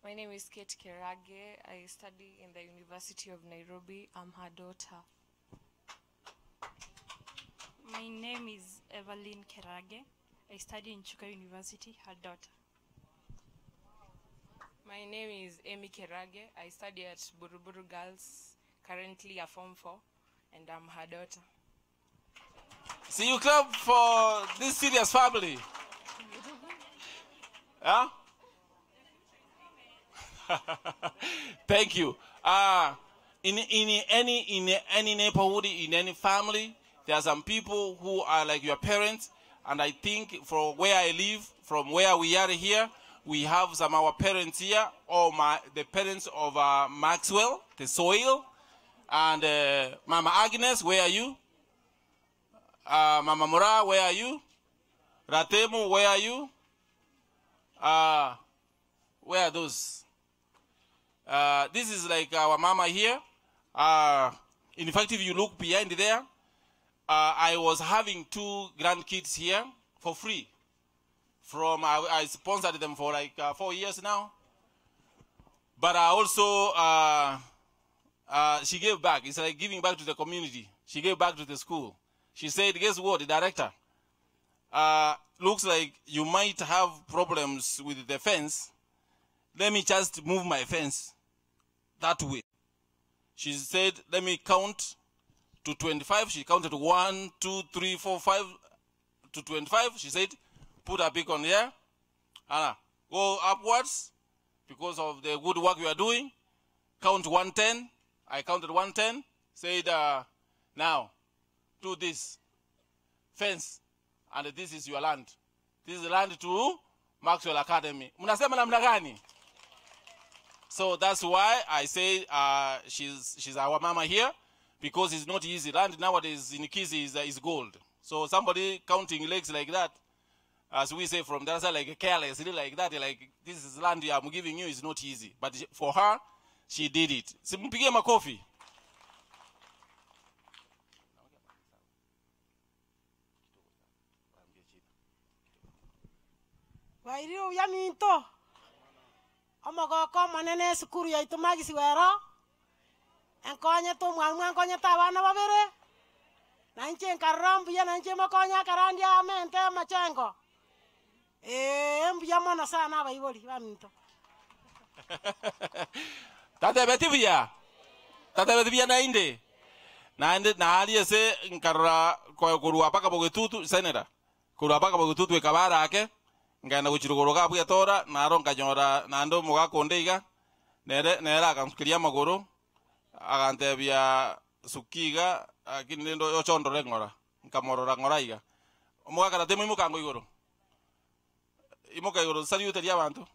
My name is Kate Kerage. I study in the University of Nairobi. I'm her daughter. My name is Evelyn Kerage. I study in Chuka University, her daughter. My name is Amy Kerage. I study at Buruburu Girls, currently a Form 4, and I'm her daughter. See you clap for this serious family. Huh? Thank you. Uh, in, in, any, in any neighborhood, in any family, there are some people who are like your parents. And I think from where I live, from where we are here, we have some our parents here, or my, the parents of uh, Maxwell, the soil, and uh, Mama Agnes, where are you? Uh, Mama Mura, where are you? Ratemu, where are you? Uh, where are those? Uh, this is like our mama here. Uh, in fact, if you look behind there, uh, I was having two grandkids here for free. From I, I sponsored them for like uh, four years now. But I also, uh, uh, she gave back. It's like giving back to the community. She gave back to the school. She said, guess what, the director? Uh, looks like you might have problems with the fence. Let me just move my fence that way. She said, let me count to 25. She counted 1, 2, 3, 4, 5 to 25. She said, put a beacon here. Anna, go upwards because of the good work you are doing. Count 110. I counted 110. Said, uh, now, do this fence and this is your land. This is land to Maxwell Academy. Mnasema namna gani? So that's why I say uh, she's, she's our mama here because it's not easy. Land nowadays in Kisi is, uh, is gold. So somebody counting legs like that, as we say from the other side, like careless, like that, like this is land I'm giving you is not easy. But for her, she did it. Simpigie makofi. Wairire uya minto omogoko omonene esukuru yaitu magisiwero enkonyete omwalimu enkonyete abana babere nainche nkarora mbuya nainche mokonya akarandi amente amachengo ee mbuya mono sana abaibori baminto Tatebeti buya. Tatebeti buya nainde. Naende naari ase nkarora korwa paka bogetutu senera. Korwa paka bogetutu ekabara ake ngaenda gochiruguru ga bwetora naro nkanyora naende omogaka onde iga nere nere akansukeria amagoro agantebia suki iga lakini rende ochondore ng'ora. Nkamorora ng'ora iga. Omogaka Ratemo imoka ango igoro. Imoka igoro salute ria abanto.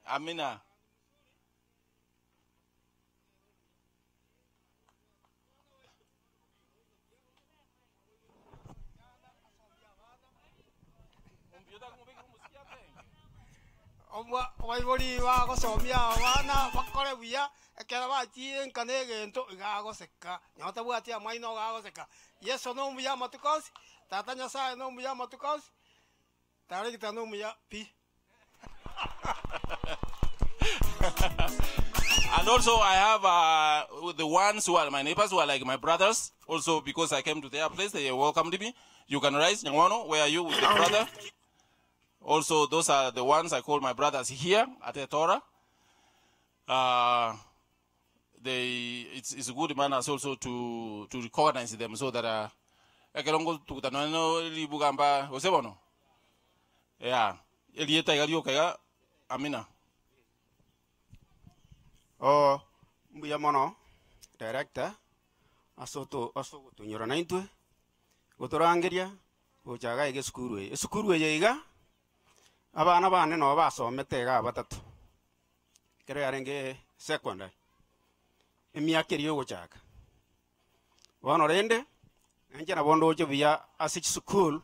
Amina. Abaibori bagosomia abana bakore buya, ekero bachire nka na egento iga agoseka, nonye tabwati amaino iga agoseka. Yeso na omuya amatuko onsi, tata nyasaye na omuya amatuko onsi, taregita na omuya pi. And also I have the ones who are my neighbors, who are like my brothers. Also, because I came to their place, they welcomed me. You can rise, Nyangwano, where are you with the brother? Also, those are the ones I call my brothers here at Etora. It's good manners also to recognize them so that ekerongo tukutana no libugamba osebono. Yeah, elieta igalio kaya amina. Oh, mbuya mono director asoto asogotunyora na intwe gotorangeria gochaga ege sukuru eye esukuru eye iga abana bane no basomete iga batatu kero yarenge secondary emiaka eri yogochaka bono rende enche nabo ndoche buya ase chisukuru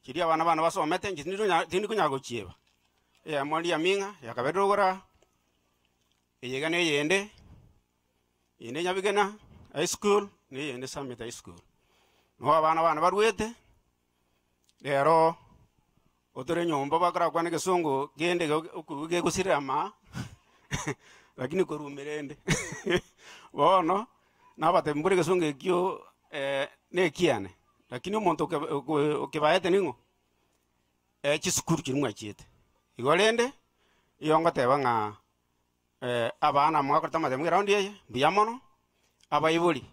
chiria abana bane basomete inche tindi konya gochieba eyemo riaming'a yakaberire ogora eyega na eyende eyende Nyabigena high school na eyende Summit high school no abana bane barwete rero otore nyomba bakarakwana egesongo kende gegosirama lakini korumerende bono nabatebi mbore egesongo ekio nekiane lakini omonto okebaete ning'o chisukuru chiri mwachiete igo rende iyo ngoteba ng'a abana mwakorete amatemo eraundi eye mbuya mono abaibori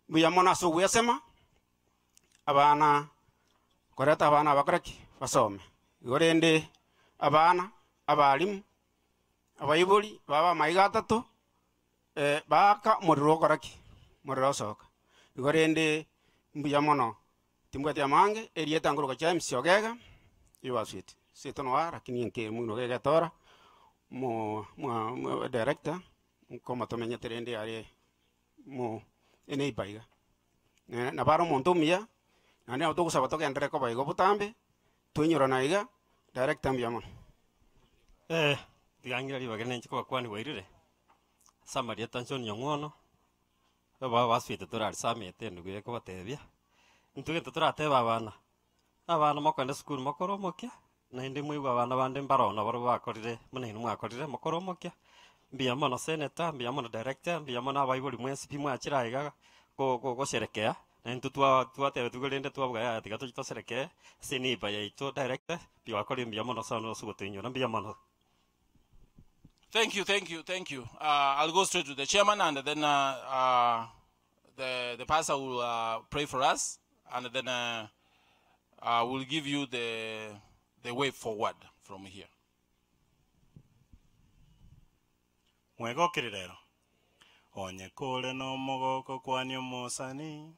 mbuya mono ase ogwesema abana koreta abana bakoreki basome igo rende abana abarimu abaibori baba maiga atatu baka omorero okoraki omorero osoka igo rende mbuya mono timbwati amange erieta ngoroka James Ogega ibaswete seto noa lakini enke muno gegetora mo mo director nkoma tomenyete rende are mo eneiba iga nabaro omonto omuya naende nabo togosaba togenderere koba igo botambe twenyorana iga director mbuya mono. Tigangira ribaga nenche kobakwani bwairire Samaria Tanson Nyang'wono aba baswete torari samete endugu ekobatebia intwe gento torateba abana abana mokoenda sukuru mokore omokia naende mwaigwa abana bande mbarona barabwo bakorire buna inwe mwakorire mokore omokia mbuya mono senator mbuya mono director mbuya mono abaibori mwensi pi mwachire iga gosherekea naintwe twateba rende twabuga yaya tiga tochi toserekee ase eneiba yaito director pi wakorire mbuya mono sana ase ogotoinyora mbuya mono. Thank you, thank you, thank you. I'll go straight to the chairman and then the pastor will pray for us and then we'll give you the way forward from here. Mwegokirero. Onye kore no mogoko kwani omosani.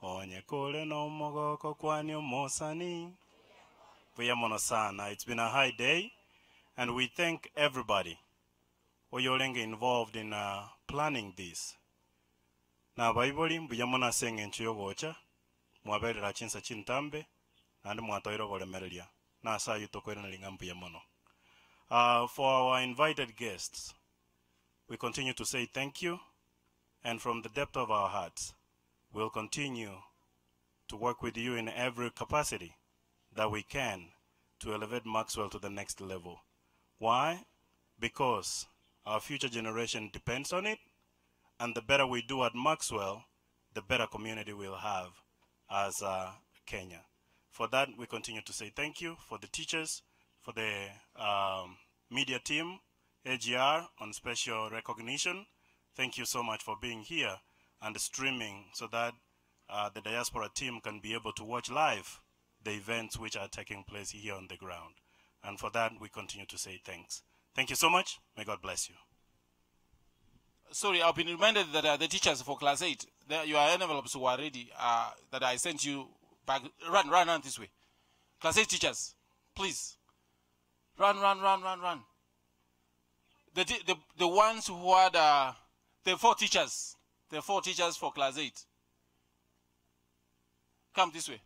Onye kore no mogoko kwani omosani. Mbuya mono sana. It's been a high day and we thank everybody oyorenge involved in planning this. Na baibori mbuya mono ase eng'encho yogocha mwaberera chinsa chintambe naende mwatoire oboremereria na ase aywo tokoiraneria ng'a mbuya mono. For our invited guests, we continue to say thank you, and from the depth of our hearts, we'll continue to work with you in every capacity that we can to elevate Maxwell to the next level. Why? Because our future generation depends on it, and the better we do at Maxwell, the better community we'll have as Kenya. For that, we continue to say thank you for the teachers, for the media team, AGR, on special recognition. Thank you so much for being here and streaming so that the diaspora team can be able to watch live the events which are taking place here on the ground. And for that, we continue to say thanks. Thank you so much. May God bless you. Sorry, I've been reminded that the teachers for class 8, your envelopes were ready, that I sent you back. Run, run, run this way. Class 8 teachers, please. Run, run, run, run, run. The ones who had the 4 teachers, the 4 teachers for class 8. Come this way.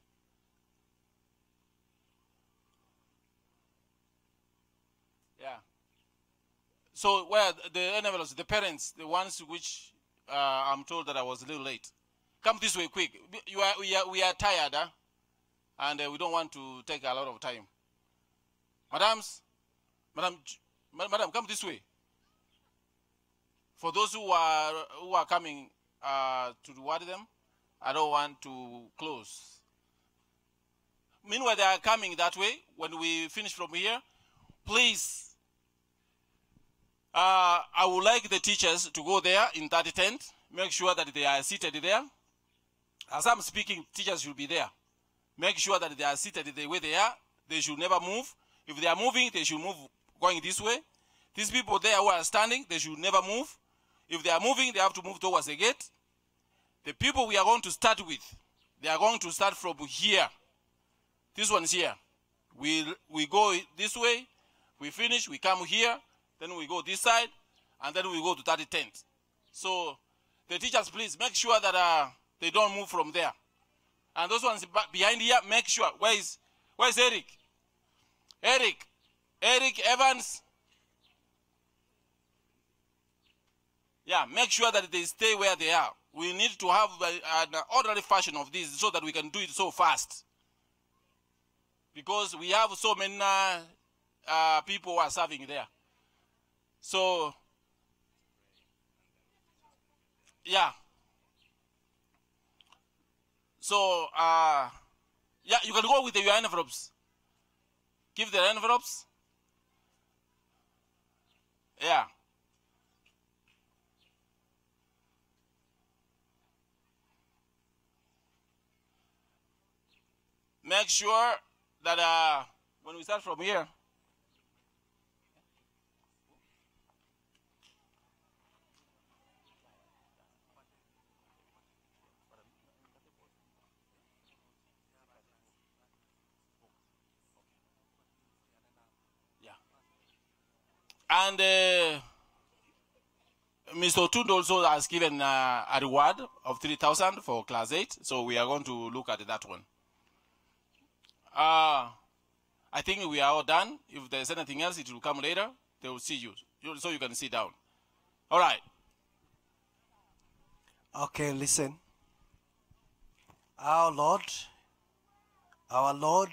Yeah. So where the envelopes, the parents, the ones which I'm told that I was a little late. Come this way quick. We are tired, huh? And we don't want to take a lot of time. Madams, madam, madam, come this way. For those who are coming to reward them, I don't want to close. Meanwhile, they are coming that way. When we finish from here, please. I would like the teachers to go there in that tent. Make sure that they are seated there. As I'm speaking, teachers should be there. Make sure that they are seated the way they are. They should never move. If they are moving, they should move going this way. These people there who are standing, they should never move. If they are moving, they have to move towards the gate. The people we are going to start with, they are going to start from here. This one's here. We go this way, we finish, we come here, then we go this side, and then we go to 30 tent. So the teachers, please make sure that they don't move from there. And those ones behind here, make sure. Where is Eric? Eric Evans. Yeah, make sure that they stay where they are. We need to have an orderly fashion of this so that we can do it so fast. Because we have so many people who are serving there. So, yeah. So, yeah, you can go with your envelopes. Give the envelopes. Yeah. Make sure that when we start from here, And Mr. Otundo also has given a reward of 3,000 for class 8. So we are going to look at that one. I think we are all done. If there's anything else, it will come later. They will see you. So you can sit down. All right. Okay, listen. Our Lord, our Lord,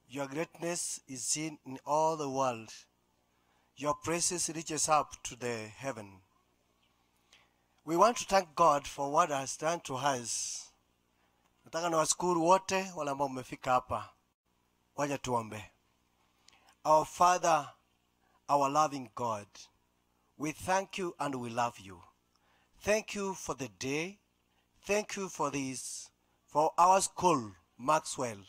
your greatness is seen in all the world. Your praises reaches up to the heaven. We want to thank God for what has done to us. Nataka niwashukuru wote wale ambao mmefika hapa. Wacha tuombe. Our Father, our loving God, we thank you and we love you. Thank you for the day. Thank you for this, for our school, Maxwell.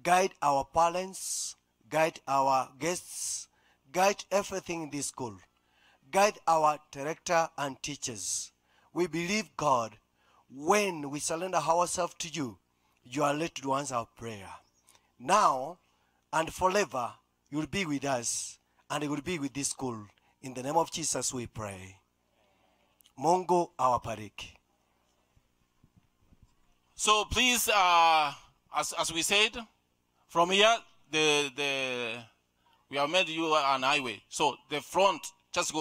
Guide our parents, guide our guests, guide everything in this school. Guide our director and teachers. We believe, God, when we surrender ourselves to you, you are led to answer our prayer. Now and forever, you will be with us and you will be with this school. In the name of Jesus, we pray. Mungu awabariki. So please, as we said, from here, we have made you an highway. So the front, just go.